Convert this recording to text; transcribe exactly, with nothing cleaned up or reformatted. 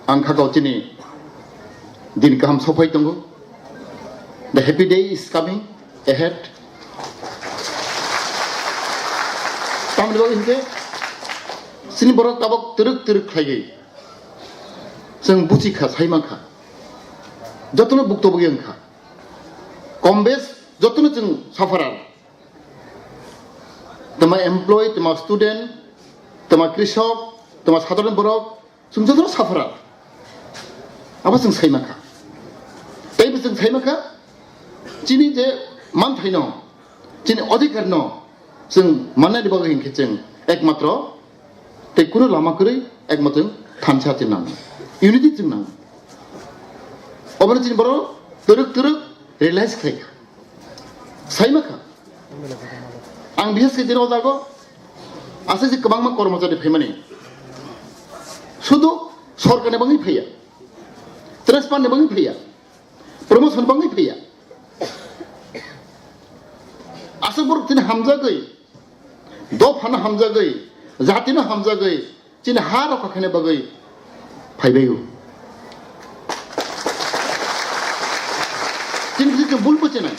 Ang kha kau chini din kaham sophai tongo. The happy day is coming ahead. Tamni bagwi hinkhe chini borok tabok twrwk twrwk khlaiwi chwng buchi kha, sai man kha. Jotono bukto bugwi wng kha. Kom bes jotono chwng sufferer. Tama employee, tama student, tama krisok, tama sadharon borok, chwng jotono sufferer. Abo chwng sai man kha. Teibo chwng sai man kha, chini je manthaino, chini odhikarno chwng mannani bagwi hinkhe chwng ekmatro tei kunu lama kwrwi ekmatro thansa chwng nango. Unity chwng nango. Obono chini borok twrwk twrwk realize khlai kha. Sai man kha. Ang bises khe jero jago, aswk je kwbangma kormochari phaimani. Sudu sorkarni bagwi phaiya. Transfer ni bagwi phaiya. Promotion bagwi phaiya. Aswk borok chini hamjagwi, dophano hamjagwi, jatino hamjagwi, chini ha rokha khaina bagwi phaibaio. Chini bisingtwi bul bo chenai.